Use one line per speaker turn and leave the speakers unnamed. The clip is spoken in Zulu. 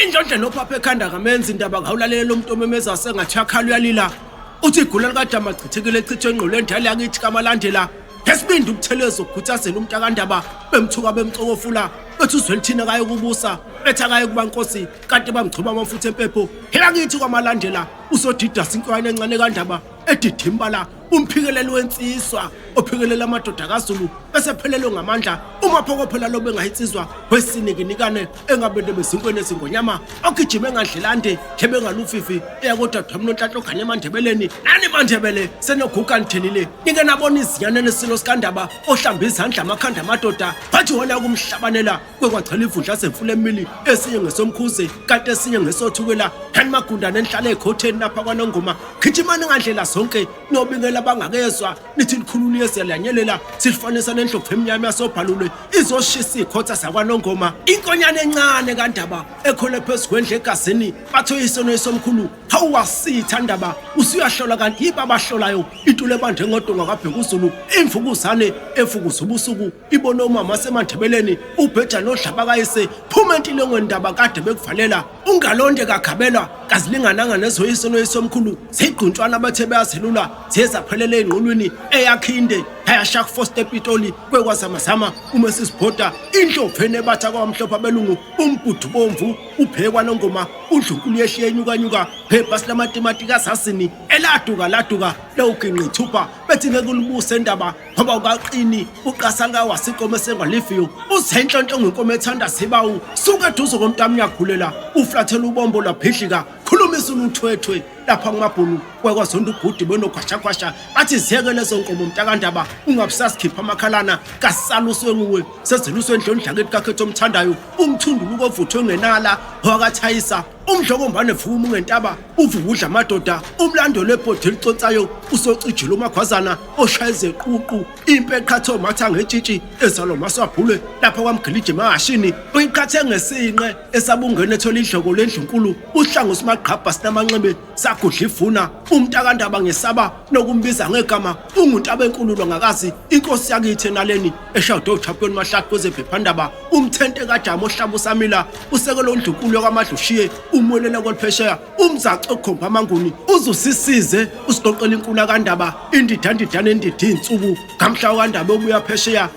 Indlondlo nophapha ekhanda kamenzi indaba ngawulalela umuntu omemeza sengathi uyakhala uyalila. Uthi igula likadama chithekile echithwe engqolo endala yakithi kaMalandela. Ngesibindi uButhelezi ukukhuthazela umntakandaba bemthuka bemcokofula bethi uZwelithini akaye kubusa bethi akaye kuba nkosi kanti bamgcoba amafutha empepho. Hela kithi kwaMalandela usodidasa inkwayane encane kandaba edidimbala umphikeleli wensizwa ophikelela amadoda kaZulu bese phelelwe ngamandla uma phokophela lobe engayinsizwa wesinikinikane engabende bezinkweni ezingonyama ogijime ngandlelande njebengalufifi eya kodadewami nonhlanhla ogane emandebeleni nani mandebele senoguga nithelile nike nabona izinyane nesilo sikandaba ohlamba izandla amakhanda amadoda bathi wona kumhlabanela kwekwagcwala ivundla zemfula emili esinye ngesomkhuze kanti esinye ngesothukela nani magundane enihlala ekhotheni lapha kwanongoma gijimani ngandlela zonke niyobikela abangakezwa nithi likhulu liyeza liyanyelela silifanisa nendlovu emnyama yasobhalule izoshisa ikhotha sakwanongoma inkonyane encane kandaba ekhole phezu kwendle egazini bathe uyise noyisomkhulu hawuwasitha ndaba usuyahlola kanti yiba abahlolayo intula ebande ngodonga kabhekuzulu imvukuzane evukuza ubusuku ibone umama semandebeleni ubheja nodlabakayise phuma entilongweni ndaba kade bekuvalela ungalonde kagabelwa kazilingananga nezoyiso noyisomkhulu zigquntshwana bathe bayazelula ziye zaphelela ey'nqulwini eyakhinde yayashaya kufosta epitoli kwekwazamazama uma sisibhoda indloveni ebatha kwamhlophe abelungu umbhudu bomvu ubhekwa nongoma undlunkulu yehliye enyukanyuka ngebhasi lamatimati kasasini eladuka laduka lewuginqa ithupha bethi ngeke ulibuse ndaba ngoba ukaqini uqasanka wasinkomo esengalifiyo uzenhlonhlo ngenkomo ethanda sibawu suka eduze komntami uyagulela uflathela ubombo lwabhidlika khulumisa uluthwethwe lapha kumabhunu kwekwazonda ubhudi benogwashagwasha bathi ziyeke lezo nkomo mntakandaba ungabusazikhipha amakhalana kasaluswe nguwe sezeluswe endlondlakithi kakhetho omthandayo umthunduluko ovuthwe ngenala wakathayisa Umdlokombane vuma ungentaba uvuka udla amadoda umlandelo ebhodi eliconsayo usocijile umagwazana oshaya izeququ impi eqhathe omatha ngetshitshi ezalwa maswabhule lapha kwamgiliji emahashini uyiqhathe ngesinqe esabungena ethola idloko lendlunkulu uhlangu simagqabha sinamanxebe sagudla ivuna umntakandaba ngesaba nokumbiza ngegama unguntaba enkulu lwangakazi inkosi yakithi enaleni eshade ochampiyoni mahlathi kwezephephandaba umthente kajama ohlaba usamila usekelo undlunkulu yakwamadlushiye umwelela kweliphesheya umzaco okhomba amanguni uzusisize usiqoqela inkuna kandaba indidandidane endidi insuku ngamhla kandaba obuya phesheya.